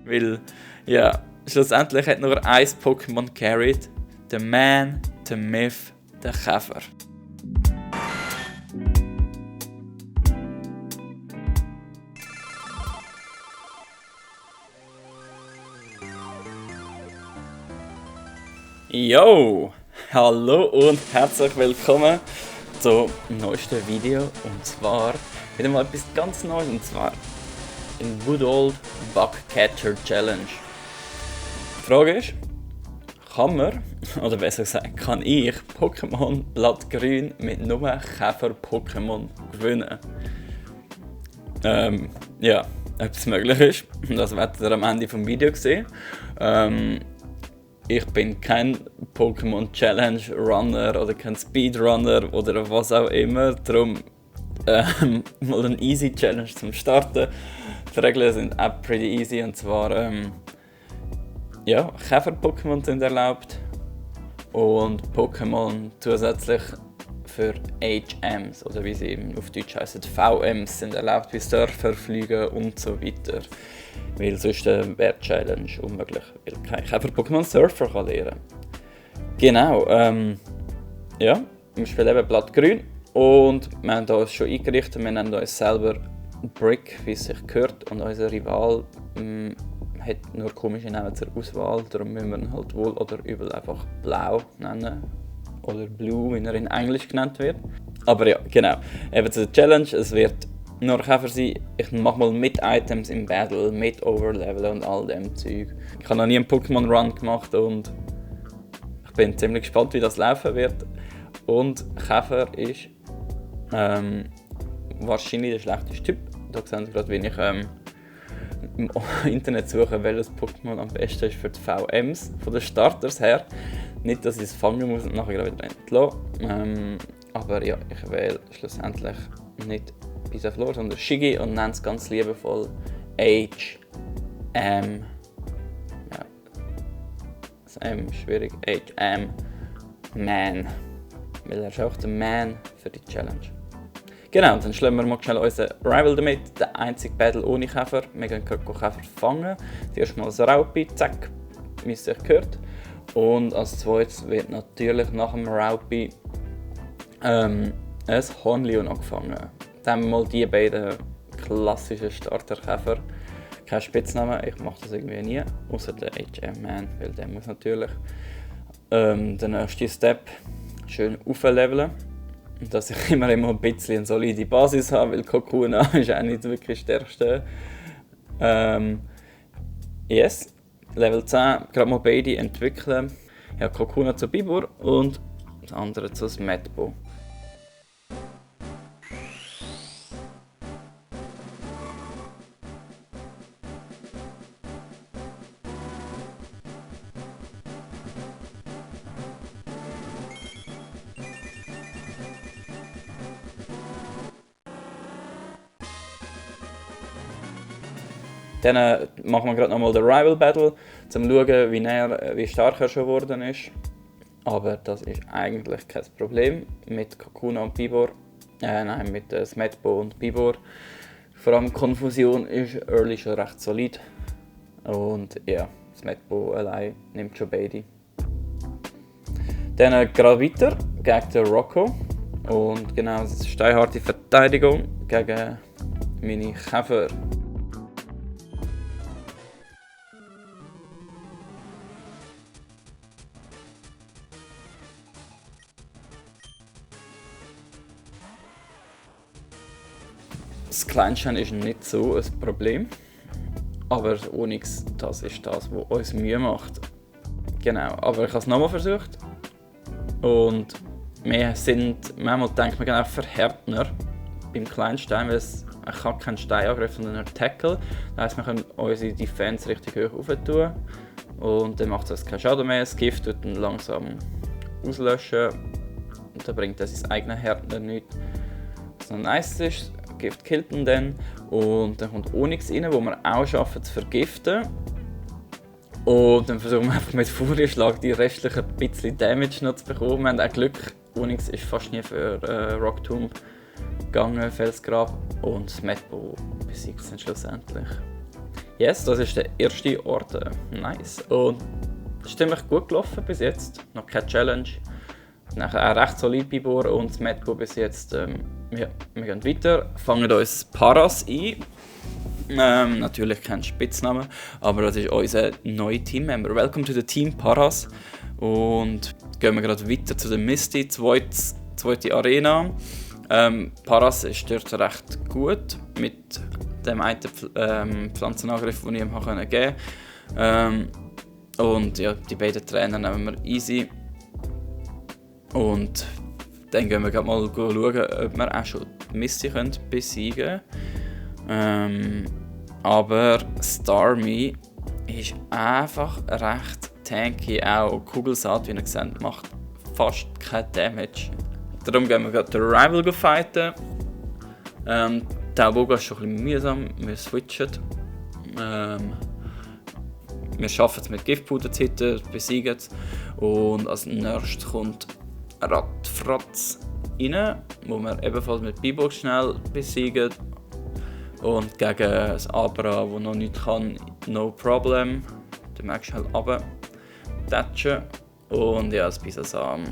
Weil, ja, schlussendlich hat nur ein Pokémon carried. Der Man, der Myth, der Käfer. Yo! Hallo und herzlich willkommen zum neuesten Video. Und zwar wieder mal etwas ganz Neues, und zwar in Good Old Bugcatcher Challenge. Die Frage ist, kann man, oder besser gesagt, kann ich Pokémon Blattgrün mit nur Käfer-Pokémon gewinnen? Ja, ob es möglich ist, das werdet ihr am Ende des Videos sehen. Ich bin kein Pokémon Challenge Runner oder kein Speedrunner oder was auch immer, darum mal eine easy Challenge zum Starten. Die Regeln sind auch pretty easy, und zwar ja, Käfer-Pokémon sind erlaubt und Pokémon zusätzlich für HMs, oder wie sie auf Deutsch heißen, VMs sind erlaubt, wie Surfer, Fliegen und so weiter. Weil sonst wäre die Challenge unmöglich, weil kein Käfer-Pokémon Surfer kann lernen. Genau, ja, wir spielen eben Blattgrün und wir haben uns schon eingerichtet, wir nennen uns selber Brick, wie es sich gehört, und unser Rival hat nur komische Namen zur Auswahl, darum müssen wir ihn halt wohl oder übel einfach Blau nennen. Oder Blue, wie er in Englisch genannt wird. Aber ja, genau. Eben zur Challenge, es wird nur Käfer sein. Ich mache mal mit Items im Battle, mit Overlevel und all dem Zeug. Ich habe noch nie einen Pokémon Run gemacht und ich bin ziemlich gespannt, wie das laufen wird. Und Käfer ist wahrscheinlich der schlechteste Typ. Da sehen Sie gerade, wie ich im Internet suche, welches Pokémon am besten ist für die VMs, von den Starters her. Nicht, dass ich es fangen muss und nachher wieder entlassen. Aber ja, ich wähle schlussendlich nicht Bisaflor, sondern Shiggy und nenne es ganz liebevoll HM. Ja, das M ist schwierig. HM Man. Weil er ist auch der Man für die Challenge. Genau, und dann schlagen wir mal schnell unseren Rival damit. Der einzige Battle ohne Käfer. Wir gehen gerade Käfer fangen. Zuerst mal das Raupi, zack, wie es sich gehört. Und als zweites wird natürlich nach dem Raupi ein Hornleon angefangen. Dann haben wir mal die beiden klassischen Starterkäfer. Kein Spitznamen, ich mache das irgendwie nie, außer der HM-Man, weil der muss natürlich. Der nächste Step, schön aufleveln. Dass ich immer ein bisschen eine solide Basis habe, weil Kokuna ist auch nicht wirklich das Stärkste. Yes. Level 10, gerade mal beide entwickeln. Ja, Kokuna zu Bibor und das andere zu Smetbo. Dann machen wir gerade nochmal den Rival Battle, um zu schauen, wie stark er schon geworden ist. Aber das ist eigentlich kein Problem mit Kokuna und Bibor. Nein, mit Smetbo und Bibor. Vor allem Konfusion ist early schon recht solid. Und ja, Smetbo allein nimmt schon beide. Dann gerade weiter gegen den Rocco. Und genau, das ist steinharte Verteidigung gegen meine Käfer. Das Kleinstein ist nicht so ein Problem, aber das Onyx, das ist das, was uns Mühe macht. Genau, aber ich habe es nochmal versucht und manchmal denkt man auch verhärtner beim Kleinstein, weil er kann keinen Steinangriff, sondern einen Tackle. Das heisst, wir können unsere Defense richtig hoch rauf tun und dann macht es keinen Schaden mehr. Das Gift wird dann langsam auslöschen und dann bringt das sein eigenes Härtner nichts. Was noch nice ist, Gift killt ihn dann und dann kommt Onyx rein, wo wir auch schaffen zu vergiften. Und dann versuchen wir einfach mit Furieschlag die restlichen bisschen Damage noch zu bekommen. Wir haben auch Glück, Onyx ist fast nie für Rock Tomb gegangen, Felsgrab, und Smetbo besiegt es dann schlussendlich. Yes, das ist der erste Ort. Nice. Und es ist ziemlich gut gelaufen bis jetzt. Noch keine Challenge. Nachher auch recht solid bei Bohr und das Metbo bis jetzt. Ja, wir gehen weiter. Fangen uns Paras ein. Natürlich kein Spitzname, aber das ist unser neuer Teammember. Welcome to the Team Paras. Und gehen wir gerade weiter zu der Misty, zweite Arena. Paras ist dort recht gut mit dem einen Pflanzenangriff, den ich ihm geben konnte. Und ja, die beiden Trainer nehmen wir easy. Und dann gehen wir gerade mal schauen, ob wir auch schon die Misty besiegen können. Aber Starmie ist einfach recht tanky, auch Kugelsaat, wie ihr seht, macht fast kein Damage. Darum gehen wir gerade den Rival fighten. Tauboga ist schon ein bisschen mühsam, wir switchen. Wir schaffen es mit Giftpuder zu hitten, besiegen es. Und als nächstes kommt Radfratz rein, wo wir ebenfalls mit Bibox schnell besiegen. Und gegen das Abra, das noch nicht kann, no problem. Den merkst du schnell runtertatschen. Und ja, das Bisasam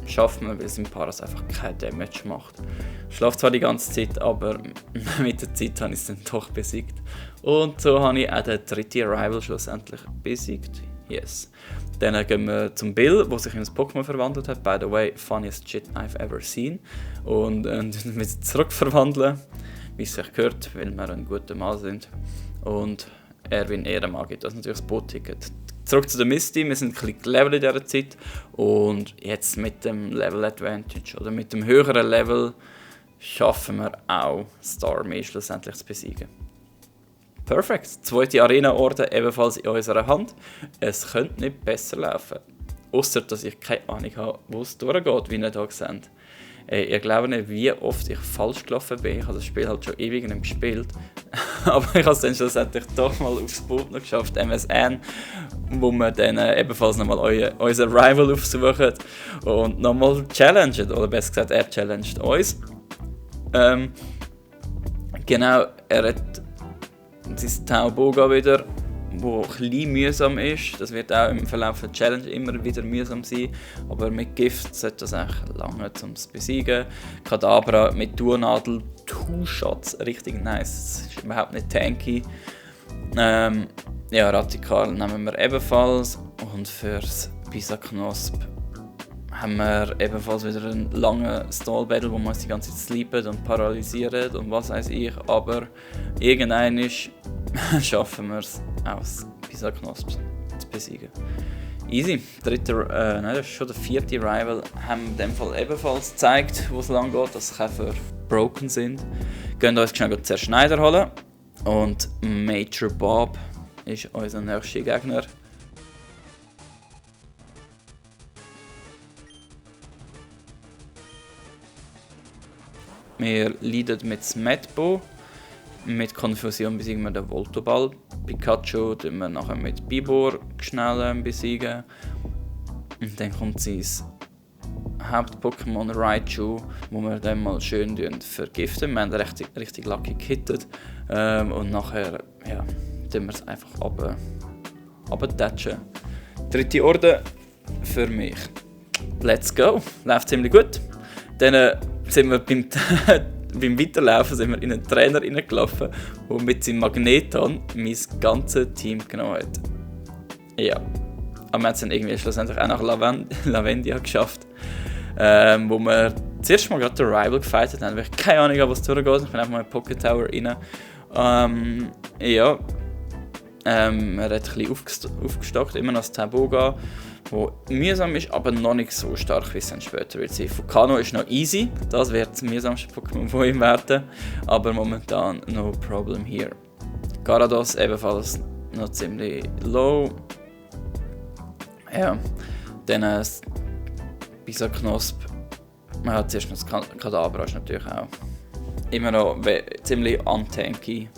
schaffen wir, weil es im Paras einfach kein Damage macht. Schlaft zwar die ganze Zeit, aber mit der Zeit habe ich es dann doch besiegt. Und so habe ich auch den dritten Rival schlussendlich besiegt. Yes. Dann gehen wir zum Bill, der sich in ein Pokémon verwandelt hat. By the way, funniest shit I've ever seen. Und wir zurückverwandeln, wie es sich gehört, weil wir ein guter Mann sind. Und Erwin Ehrenmann gibt das natürlich das Boot-Ticket. Zurück zu der Misty, wir sind ein bisschen gelevelt in dieser Zeit. Und jetzt mit dem Level Advantage oder mit dem höheren Level schaffen wir auch Starmie schlussendlich zu besiegen. Perfekt. Zweite Arena-Orde ebenfalls in unserer Hand. Es könnte nicht besser laufen. Ausser, dass ich keine Ahnung habe, wo es durchgeht, wie ihr hier seht. Ich glaube nicht, wie oft ich falsch gelaufen bin. Ich habe das Spiel halt schon ewig nicht gespielt. Aber ich habe es dann schlussendlich doch mal aufs Boot noch geschafft, MSN, wo wir dann ebenfalls nochmal unseren Rival aufsuchen und nochmal challengen. Oder besser gesagt, er challenged uns. Genau, er hat sein Tauboga wieder, wo ein bisschen mühsam ist. Das wird auch im Verlauf der Challenge immer wieder mühsam sein. Aber mit Gift sollte das eigentlich lange, um es zu besiegen. Kadabra mit Duonadel, Two-Shots, richtig nice. Das ist überhaupt nicht tanky. Ja, Radikal nehmen wir ebenfalls. Und fürs Pisaknosp haben wir ebenfalls wieder einen langen Stall-Battle, wo wir uns die ganze Zeit sleepen und paralysieren und was weiß ich. Aber irgendwann schaffen wir es, auch das Pisaknosp zu besiegen. Easy. Das ist schon der vierte Rival. Haben wir in dem Fall ebenfalls gezeigt, wo es lang geht, dass Käfer broken sind. Gehen uns schnell zuerst Schneider holen. Und Major Bob ist unser nächster Gegner. Wir leiden mit Smetbo. Mit Konfusion besiegen wir den Voltoball. Pikachu besiegen wir nachher mit Bibor schnell besiegen. Und dann kommt sein Haupt-Pokémon Raichu, wo wir dann mal schön vergiften. Wir haben richtig lucky gehittet. Und nachher tun wir es einfach runtertatschen. Dritte Orde für mich. Let's go! Läuft ziemlich gut. Dann sind wir beim Weiterlaufen in einen Trainer reingelaufen, der mit seinem Magneton mein ganzes Team genommen hat. Ja. Aber wir haben es dann irgendwie schlussendlich auch nach Lavendia geschafft. Wo wir zuerst mal gerade den Rival gefightet haben, weil ich keine Ahnung habe, was durchgeht. Ich bin einfach mal in Pocket Tower rein. Er hat ein bisschen aufgestockt, immer noch das Tauboga, wo mühsam ist, aber noch nicht so stark, wie es dann später wird sein. Vulcano ist noch easy, das wird das mühsamste Pokémon von ihm werden, aber momentan no problem here. Garados ebenfalls noch ziemlich low. Ja, dann Bisaknosp. Man hat zuerst noch das Kadabra, ist natürlich auch immer noch ziemlich untanky.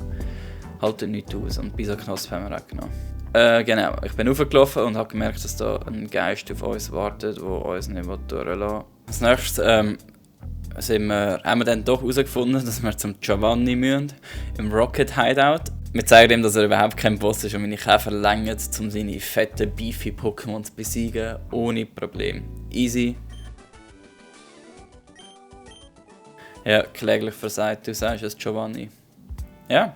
Halten nichts aus und Bisaknosp haben wir auch genommen. Genau, ich bin raufgelaufen und habe gemerkt, dass da ein Geist auf uns wartet, der uns nicht durchlassen will. Als nächstes haben wir dann doch herausgefunden, dass wir zum Giovanni müssen, im Rocket Hideout. Wir zeigen ihm, dass er überhaupt kein Boss ist und meine Käfer längern, um seine fetten, beefy Pokémon zu besiegen, ohne Problem. Easy. Ja, kläglich versagt, du sagst es, Giovanni. Ja.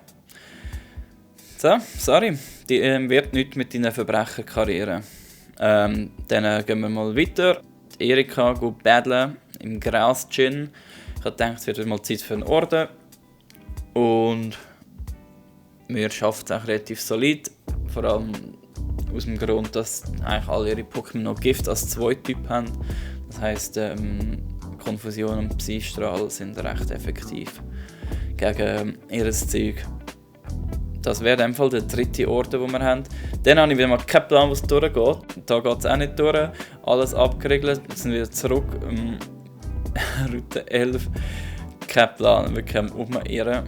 So, sorry. Die wird nichts mit deiner Verbrecherkarriere. Dann gehen wir mal weiter. Die Erika geht battlen im Gras-Gin. Ich habe gedacht, es wird mal Zeit für einen Orden. Und wir schaffen es auch relativ solid. Vor allem aus dem Grund, dass eigentlich alle ihre Pokémon noch Gift als Zweityp haben. Das heisst, Konfusion und Psystrahl sind recht effektiv gegen ihr Zeug. Das wäre in dem Fall der dritte Orden, den wir haben. Dann habe ich wieder mal keinen Plan, was durchgeht. Da geht es auch nicht durch. Alles abgeregelt. Wir sind wieder zurück. Route 11. Kein Plan, wirklich am Umirren.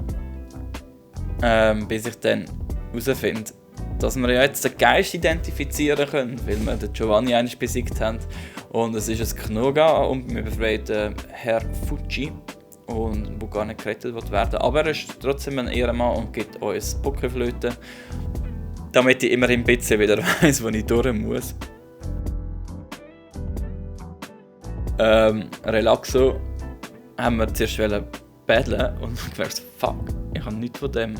Bis ich dann herausfinde, dass wir ja jetzt den Geist identifizieren können, weil wir den Giovanni einmal besiegt haben. Und es ist ein Knoga und wir befreien den Herr Fuji. Und wo gar nicht gerettet wird werden. Aber er ist trotzdem ein Ehrenmann und gibt uns Pokeflöte, damit ich immerhin ein bisschen wieder weiss, wo ich durch muss. Relaxo haben wir zuerst battlen und gemerkt, fuck, ich habe nichts von dem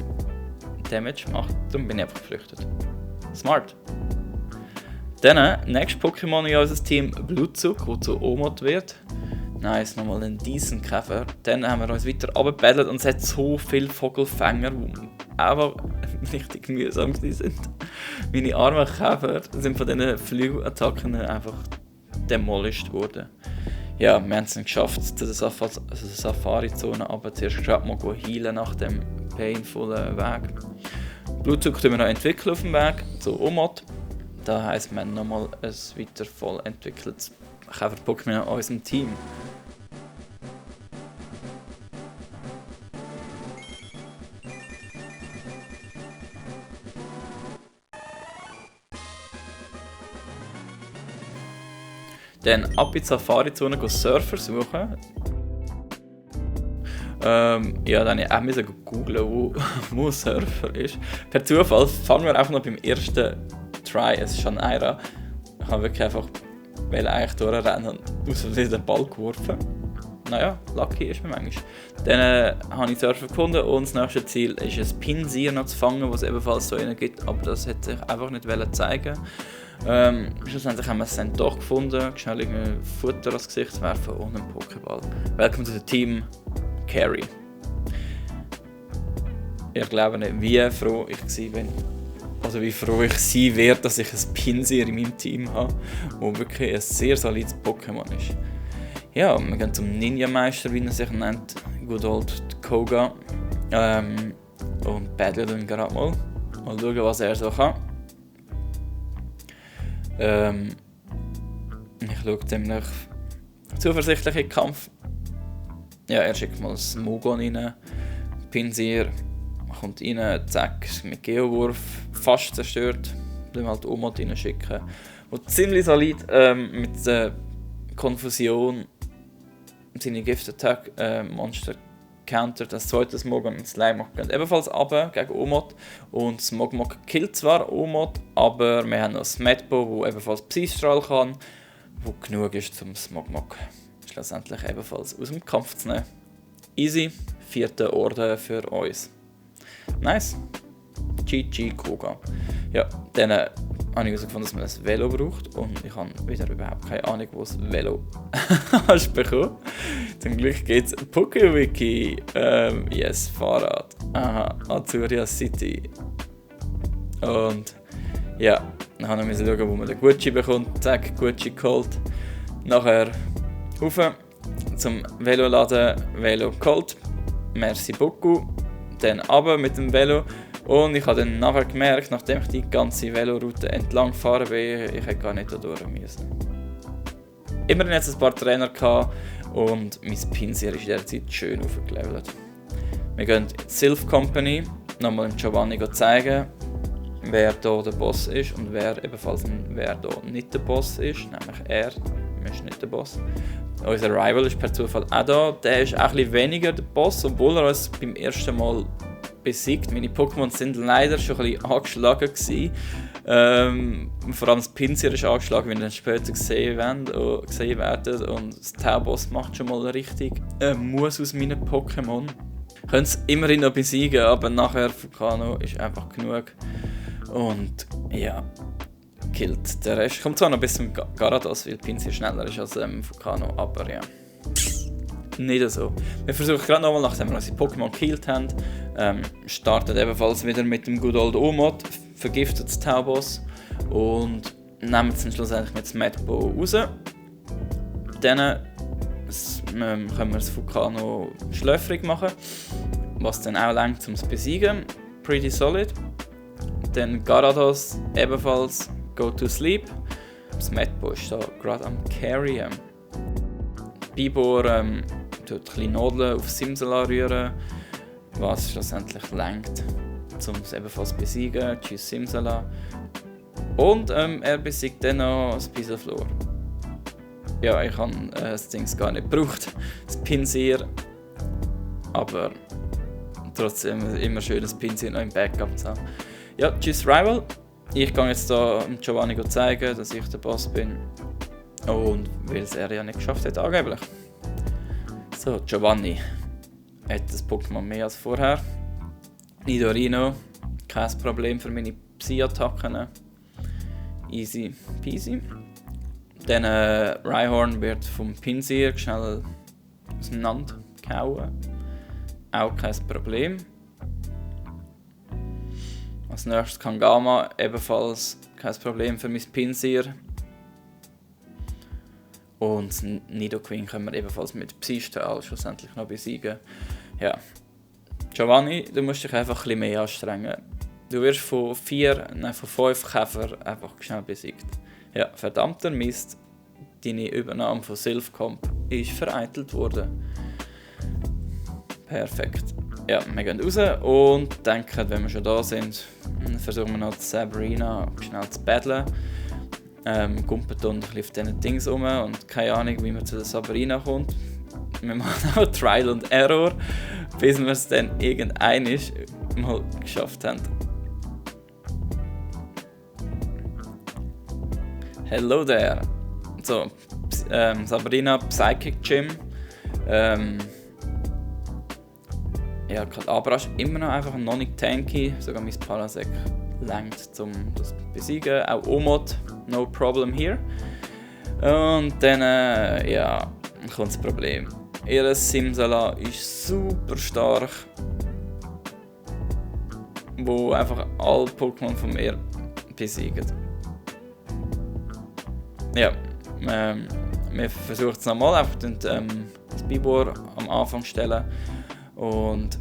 Damage gemacht, darum bin ich einfach geflüchtet. Smart. Dann, nächstes Pokémon in unserem Team, Blutzug, der zu Omod wird. Nice, nochmal einen decent Käfer. Dann haben wir uns weiter runtergebattelt und es hat so viele Vogelfänger, die einfach richtig mühsam sind. Meine armen Käfer sind von diesen Flügelattacken einfach demolished worden. Ja, wir haben es nicht geschafft, zu der Safari-Zone, aber zuerst gerade mal healen nach dem painvollen Weg. Blutzug können wir noch entwickeln auf dem Weg zu Omod. Das heisst, wir haben nochmal ein weiter voll entwickeltes Käfer-Pokémon an unserem Team. Dann ab in die Safari-Zone Surfer suchen. Ja, dann musste ich auch googeln, wo Surfer ist. Per Zufall fangen wir einfach noch beim ersten Try, es ist schon Aira. Ich habe wirklich einfach eigentlich durchrennen und aus Versehen den Ball geworfen. Naja, lucky ist man manchmal. Dann habe ich Surfer gefunden und das nächste Ziel ist ein Pinsir noch zu fangen, was es ebenfalls so einen gibt, aber das hätte ich einfach nicht zeigen. Schlussendlich haben wir es dann doch gefunden, schnell ein Futter ans Gesicht werfen und einen Pokéball. Willkommen zu dem Team Carry. Ich glaube nicht, wie froh ich war, also wie froh ich sein werde, dass ich ein Pinsir in meinem Team habe, das wirklich ein sehr solides Pokémon ist. Ja, wir gehen zum Ninja-Meister, wie er sich nennt, Good Old Koga, und battlen dann gerade mal. Mal schauen, was er so kann. Ich schaue ziemlich zuversichtlich in den Kampf. Ja, er schickt mal Smogon rein. Pinsir kommt rein, zack, mit Geowurf fast zerstört. Dann halt Omod reinschicken. Und ziemlich solid mit der Konfusion seine Gift-Attack Monster countert. Das zweite Smogon und Slimemock gehen ebenfalls runter gegen Omod. Und Smogmog killt zwar Omod, aber wir haben noch Smetbo, der ebenfalls Psystrahl kann, wo genug ist, um Smogmog schlussendlich ebenfalls aus dem Kampf zu nehmen. Easy, 4. Orden für uns. Nice. GG Koga. Ja, dann habe ich herausgefunden, dass man ein Velo braucht und ich habe wieder überhaupt keine Ahnung, wo das Velo hast bekommen. Zum Glück gibt es PokéWiki. Yes, Fahrrad. Aha, Azuria City. Und ja, dann musste ich schauen, wo man den Gucci bekommt. Zack, Gucci geholt. Nachher rauf zum Veloladen, Velo geholt. Merci beaucoup. Dann runter mit dem Velo. Und ich habe dann nachher gemerkt, nachdem ich die ganze Veloroute entlang gefahren bin, ich hätte gar nicht da durch müssen. Immerhin hatte es ein paar Trainer gehabt und mein Pinsir ist derzeit schön aufgelevelt. Wir gehen in die Sylph Company, nochmal Giovanni zeigen, wer hier der Boss ist und wer hier nicht der Boss ist, nämlich er ist nicht der Boss. Unser Rival ist per Zufall auch da, der ist auch ein bisschen weniger der Boss, obwohl er uns beim ersten Mal besiegt. Meine Pokémon sind leider schon ein bisschen angeschlagen gewesen. Vor allem das Pinsir ist angeschlagen, wie wir dann später gesehen werden. Und das Tauboss macht schon mal richtig Muss aus meinen Pokémon. Können es immerhin noch besiegen, aber nachher Vulcano ist einfach genug. Und ja, killt der Rest. Kommt zwar noch bis zum Gyarados, weil Pinsir schneller ist als Vulcano, aber ja. Nicht so. Wir versuchen gerade nochmal, nachdem wir unsere Pokémon gekillt haben, starten ebenfalls wieder mit dem Good Old Omod, vergiftet das Tauboss und nehmen es dann schlussendlich mit dem Medbo raus. Dann können wir das Vulcano schläfrig machen, was dann auch reicht, um es zu besiegen. Pretty solid. Dann Gyarados ebenfalls Go to Sleep. Das Medbo ist da gerade am Carryen. Bibor tut ein bisschen Nadeln auf Simsala rühren, was schlussendlich reicht, um es ebenfalls zu besiegen. Tschüss Simsala. Und er besiegt dann noch das Pisoflor. Ja, ich habe das Ding gar nicht gebraucht, das Pinsir. Aber trotzdem immer schön, das Pinsir noch im Backup zu haben. Ja, tschüss Rival. Ich kann jetzt hier Giovanni zeigen, dass ich der Boss bin. Und weil es er ja nicht geschafft hat, angeblich. So, Giovanni hat das Pokémon mehr als vorher. Nidorino, kein Problem für meine Psy-Attacken. Easy peasy. Dann Rhyhorn wird vom Pinsir schnell auseinandergehauen. Auch kein Problem. Als nächstes Kangama, ebenfalls kein Problem für mein Pinsir. Und Nidoqueen können wir ebenfalls mit Psy-Strahl schlussendlich noch besiegen. Ja. Giovanni, du musst dich einfach ein bisschen mehr anstrengen. Du wirst von 5 Käfer einfach schnell besiegt. Ja, verdammter Mist. Deine Übernahme von Silphcomp ist vereitelt worden. Perfekt. Ja, wir gehen raus und denken, wenn wir schon da sind, versuchen wir noch Sabrina schnell zu battlen. Gumpet und ein bisschen auf diesen Dings rum und keine Ahnung, wie man zu der Sabrina kommt. Wir machen auch Trial and Error, bis wir es dann irgendeinmal mal geschafft haben. Hello there! So, Sabrina Psychic Gym. Ja, gerade Abra ist immer noch einfach noch nicht tanky, sogar mein Parasect langt, um das zu besiegen. Auch Omod, no problem here. Und dann, ja, kommt das Problem. Ihr Simsala ist super stark, wo einfach alle Pokémon von mir besiegen. Ja, wir versuchen es nochmal, einfach das Bibor am Anfang stellen. Und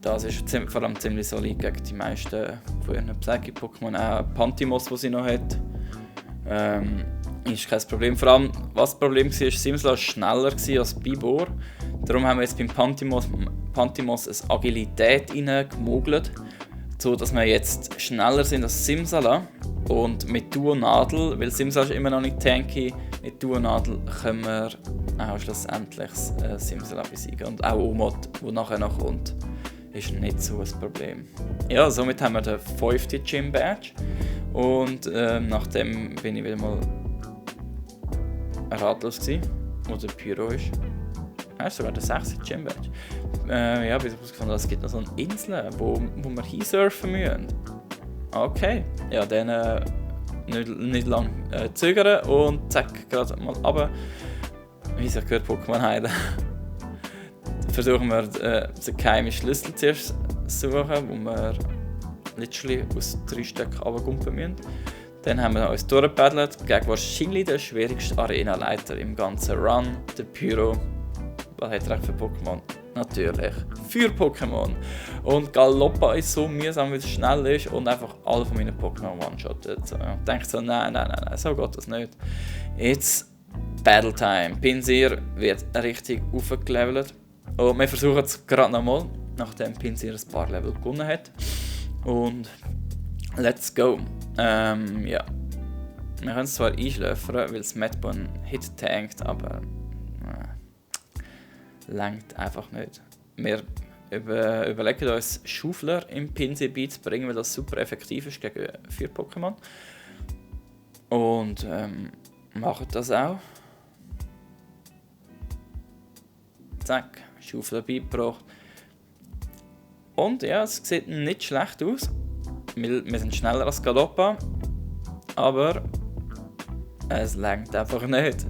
das ist vor allem ziemlich solid gegen die meisten von ihren Psychic-Pokémon. Auch Pantimos, das sie noch hat, ist kein Problem. Vor allem, was das Problem war, ist, Simsala war schneller als Bibor. Darum haben wir jetzt beim Pantimos eine Agilität reingemogelt, so dass wir jetzt schneller sind als Simsala. Und mit Duo-Nadel, weil Simsala ist immer noch nicht tanky, mit Duo-Nadel können wir auch schlussendlich Simsala besiegen. Und auch Omod, der nachher noch kommt, ist nicht so ein Problem. Ja, somit haben wir den 5. Gym Badge. Und nachdem bin ich wieder mal ratlos gewesen, wo der Pyro ist. Ist sogar der 6. Gym Badge. Ja, bis ich herausgefunden habe, es gibt noch so eine Insel, wo wir hinsurfen müssen. Okay, ja, dann nicht lang zögern und zack, gerade mal runter. Wie es gehört, Pokémon heilen. Versuchen wir den geheimen Schlüssel zuerst zu suchen, wo wir literally aus 3 Stücken runtergumpen müssen. Dann haben wir uns durchgepaddelt gegen wahrscheinlich den schwierigsten Arenaleiter im ganzen Run, der Pyro. Was hat er für Pokémon? Natürlich Feuer-Pokémon. Und Galoppa ist so mühsam, weil es schnell ist und einfach alle von meinen Pokémon one-shottet. So, ich denke so, nein, so geht das nicht. Jetzt Battle Time. Pinsir wird richtig aufgelevelt. Und wir versuchen es gerade nochmal, nachdem Pinsir ein paar Level gewonnen hat. Und let's go. Ja. Wir können es zwar einschläfern, weil das Medbon Hit tankt, aber langt einfach nicht. Wir überlegt uns Schaufler im Pinsir beizubringen, weil das super effektiv ist gegen 4 Pokémon. Und macht das auch. Zack, Schaufler beigebracht. Und ja, es sieht nicht schlecht aus. Wir sind schneller als Galoppa, aber es reicht einfach nicht.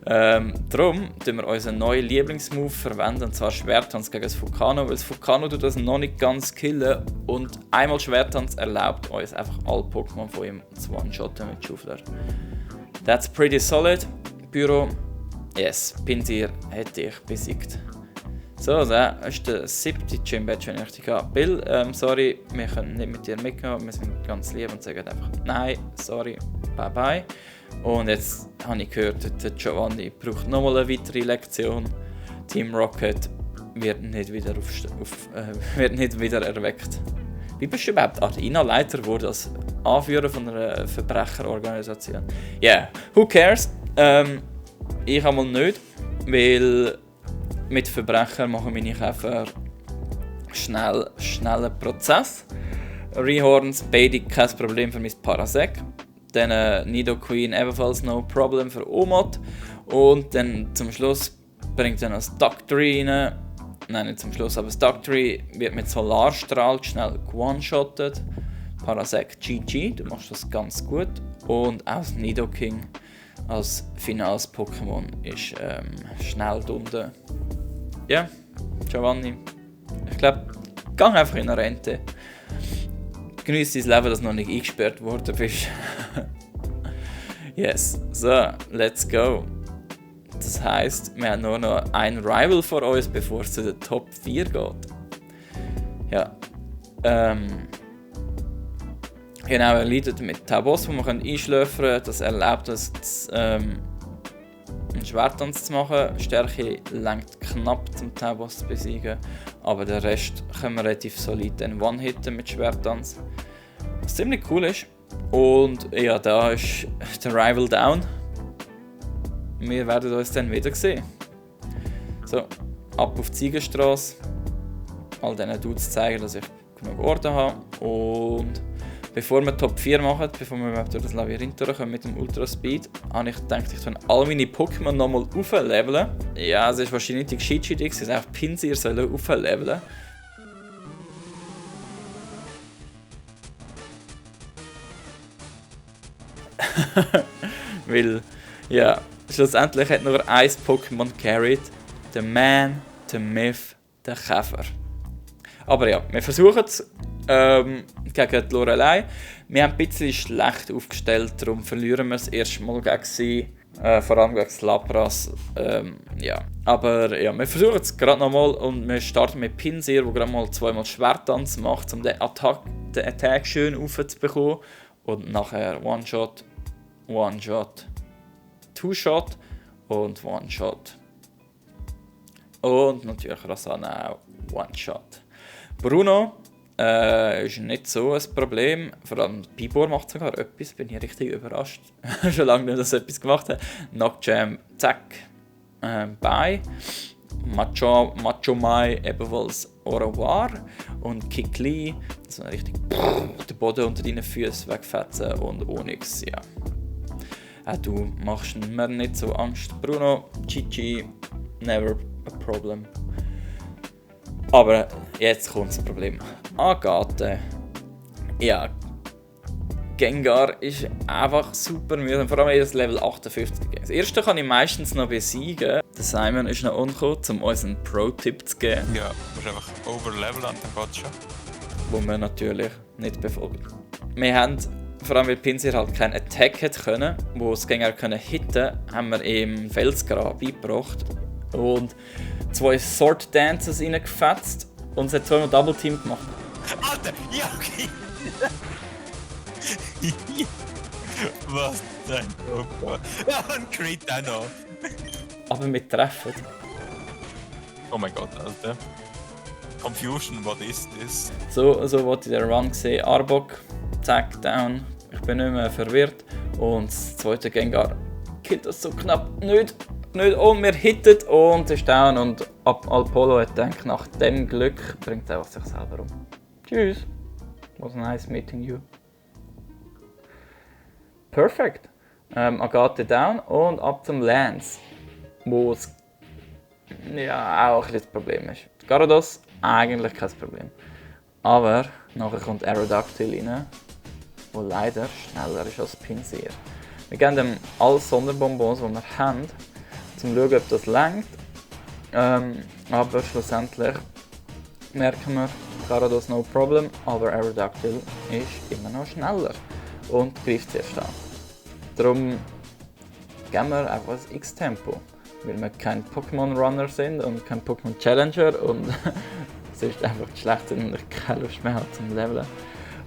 Darum tun wir unseren neuen Lieblingsmove verwenden, und zwar Schwertanz gegen das Vulcano, weil das Vulcano tut das noch nicht ganz killen und einmal Schwertanz erlaubt uns einfach alle Pokémon von ihm zu one-shotten mit Schaufler. That's pretty solid. Büro. Yes, Pinsir hätte ich besiegt. So, das ist der 7. Gym-Badge, wenn ich richtig habe. Bill, sorry, wir können nicht mit dir mitgehen, wir sind ganz lieb und sagen einfach nein, sorry, bye bye. Und jetzt habe ich gehört, der Giovanni braucht nochmal eine weitere Lektion. Team Rocket wird nicht wieder, wird nicht wieder erweckt. Wie bist du überhaupt Arena-Leiter geworden als Anführer von einer Verbrecherorganisation? Yeah, who cares? Ich einmal nicht, weil mit Verbrechern machen meine Käfer schnellen Prozess. Rehorns, beide kein Problem für mein Parasect. Dann Nidoqueen ebenfalls no problem für Omod. Und dann zum Schluss bringt dann das Doctory rein. Nein, nicht zum Schluss, aber das Doctory wird mit Solarstrahl schnell one-shottet. Parasect GG, du machst das ganz gut. Und auch das Nidoking als finales Pokémon ist schnell drunter. Ja, Giovanni, ich glaube, geh einfach in eine Rente. Genieß dein Leben, das noch nicht eingesperrt worden bist. Yes, so, let's go. Das heisst, wir haben nur noch ein Rival vor uns, bevor es zu den Top 4 geht. Ja. Genau, er leidet mit Tabos, die man einschläfern kann. Das erlaubt uns, einen Schwertanz zu machen. Stärke lenkt knapp zum Tabos zu besiegen. Aber den Rest können wir relativ solid one-hitten mit Schwertanz. Was ziemlich cool ist. Und ja, da ist der Rival down. Wir werden uns dann wieder sehen. So, ab auf die Ziegenstrasse. All diesen Dudes zeigen, dass ich genug Orden habe. Und bevor wir Top 4 machen, bevor wir überhaupt durch das Labyrinth durchkommen mit dem Ultra Speed, habe ich gedacht, ich tue alle meine Pokémon nochmal aufleveln. Ja, es ist wahrscheinlich die Gescheitschidee, es ist einfach Pinsir sollen aufleveln. Weil, ja, schlussendlich hat nur ein Pokémon carried. Der Man, der Myth, der Käfer. Aber ja, wir versuchen es gegen die Lorelei. Wir haben ein bisschen schlecht aufgestellt, darum verlieren wir es erstmal gegen sie. Vor allem gegen das Lapras. Ja. Aber ja, wir versuchen es gerade nochmal und wir starten mit Pinsir, der gerade mal zweimal Schwertanz macht, um den Attack schön aufzubekommen. Und nachher One-Shot, One-Shot, Two-Shot und One-Shot. Und natürlich Rosanna auch One-Shot. Bruno ist nicht so ein Problem. Vor allem Bibor macht sogar etwas, bin ich richtig überrascht. Schon lange nicht, dass er etwas gemacht hat. Knockjam, zack, bye. Macho Mai ebenfalls au revoir. Und Kikli, dass man richtig den Boden unter deinen Füßen wegfetzen. Und Onyx, ja. Auch du machst mir nicht so Angst. Bruno, GG, never a problem. Aber jetzt kommt das Problem. Agathe. Ja. Gengar ist einfach super müde. Vor allem das Level 58. Das erste kann ich meistens noch besiegen. Der Simon ist noch ungekommen, um uns einen Pro-Tipp zu geben. Ja, du musst einfach overlevelen und dann geht's schon. Wo wir natürlich nicht befolgen. Wir haben, vor allem weil Pinsir halt keinen Attack hätte können, wo es Gengar können hitten, haben wir ihm Felsgrab beigebracht. Und 2 Sword Dances reingefetzt und es hat zweimal Double Team gemacht. Alter, ja, okay. Was denn? Oh Gott. Und Crit auch noch. Aber wir treffen. Oh mein Gott, Alter. Confusion, what is this? So wollte ich den Run sehen. Arbok, zack, down. Ich bin nicht mehr verwirrt. Und das zweite Gengar killt das so knapp nicht. nicht und wir hitten und ist down und Apollo hat gedacht, nach dem Glück bringt er sich selber um. Tschüss. Was nice meeting you. Perfect. Agathe down und ab zum Lance, wo es ja auch ein bisschen das Problem ist. Gyarados eigentlich kein Problem. Aber nachher kommt Aerodactyl rein, der leider schneller ist als Pinsir. Wir geben ihm alle Sonderbonbons, die wir haben, um zu schauen, ob das reicht. Aber schlussendlich merken wir, Gyarados no problem, aber Aerodactyl ist immer noch schneller und greift zuerst an. Darum geben wir einfach das X-Tempo, weil wir kein Pokémon-Runner sind und kein Pokémon-Challenger und es ist einfach schlecht und ich keine Lust mehr habe zum Leveln.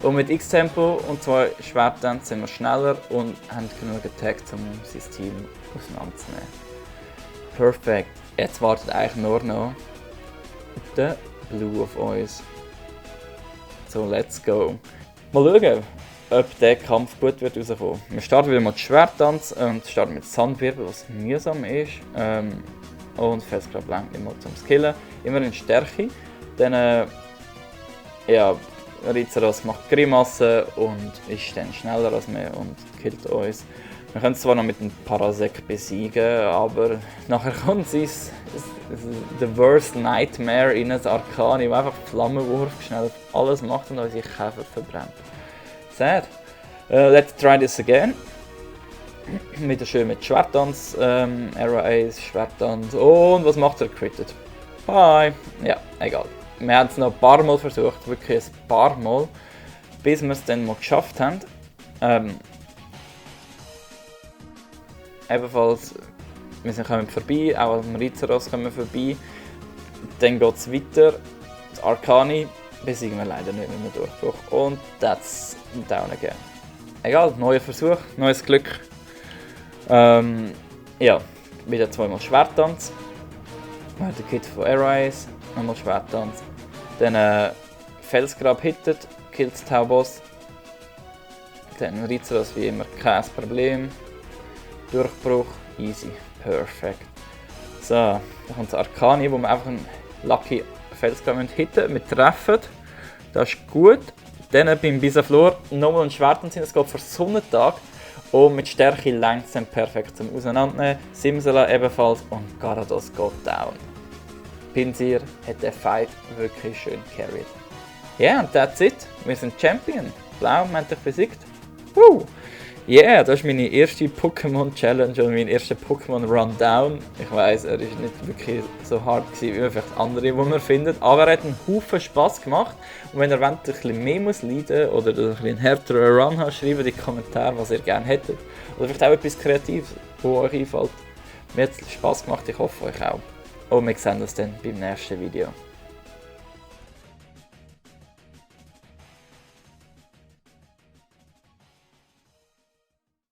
Und mit X-Tempo und 2 Schwertern sind wir schneller und haben genug Attack, um sein Team auseinanderzunehmen. Perfekt. Jetzt wartet eigentlich nur noch der Blue auf uns. So, let's go. Mal schauen, ob der Kampf gut wird rauskommen. Wir starten wieder mit Schwerttanz und starten mit Sandwirbel, was mühsam ist. Und Felsgrab lang immer zum Skillen. Immer in Stärke. Dann ja, Rizeros macht Grimassen und ist dann schneller als wir und killt uns. Wir können es zwar noch mit einem Parasect besiegen, aber nachher kommt the worst nightmare in ein Arcani, der einfach Flammenwurf schnell alles macht und unsere Käfer verbrennt. Sad. Let's try this again. Wieder schön mit Schwerttanz, Arrow Ace, Schwerttanz und was macht er? Critted. Bye. Ja, egal. Wir haben es noch ein paar Mal versucht, wirklich ein paar Mal, bis wir es dann mal geschafft haben. Ebenfalls, wir kommen vorbei, auch am Rizeros kommen wir vorbei. Dann geht es weiter. Das Arcani besiegen wir leider nicht mit dem Durchbruch. Und that's down again. Egal, neuer Versuch, neues Glück. Ja, wieder zweimal Schwerttanz. Der Kit von Arise, nochmal Schwerttanz. Dann Felsgrab hittet, killt den Tauboss. Dann Rizeros wie immer, kein Problem. Durchbruch, easy, perfekt. So, dann kommt das Arcani, wo wir einfach einen Lucky Felsgrab hitten, mit treffen. Das ist gut. Dann beim Bisaflor nochmal ein Schwerttanz, es geht für Sonnentag. Und mit Stärke längt es dann perfekt zum Auseinandernehmen. Simsala ebenfalls und Gyarados geht down. Pinsir hat den Fight wirklich schön carried. Ja, yeah, und that's it. Wir sind Champion. Blau, wir haben dich besiegt. Woo! Yeah, das ist meine erste Pokémon-Challenge und mein erster Pokémon-Rundown. Ich weiss, er war nicht wirklich so hart gewesen, wie vielleicht andere, die man findet. Aber er hat einen Haufen Spass gemacht. Und wenn ihr wollt, ein bisschen mehr muss leiden oder ein bisschen einen härteren Run habt, schreibt in die Kommentare, was ihr gerne hättet. Oder vielleicht auch etwas Kreatives, das euch einfällt. Mir hat es Spass gemacht, ich hoffe euch auch. Und wir sehen uns dann beim nächsten Video.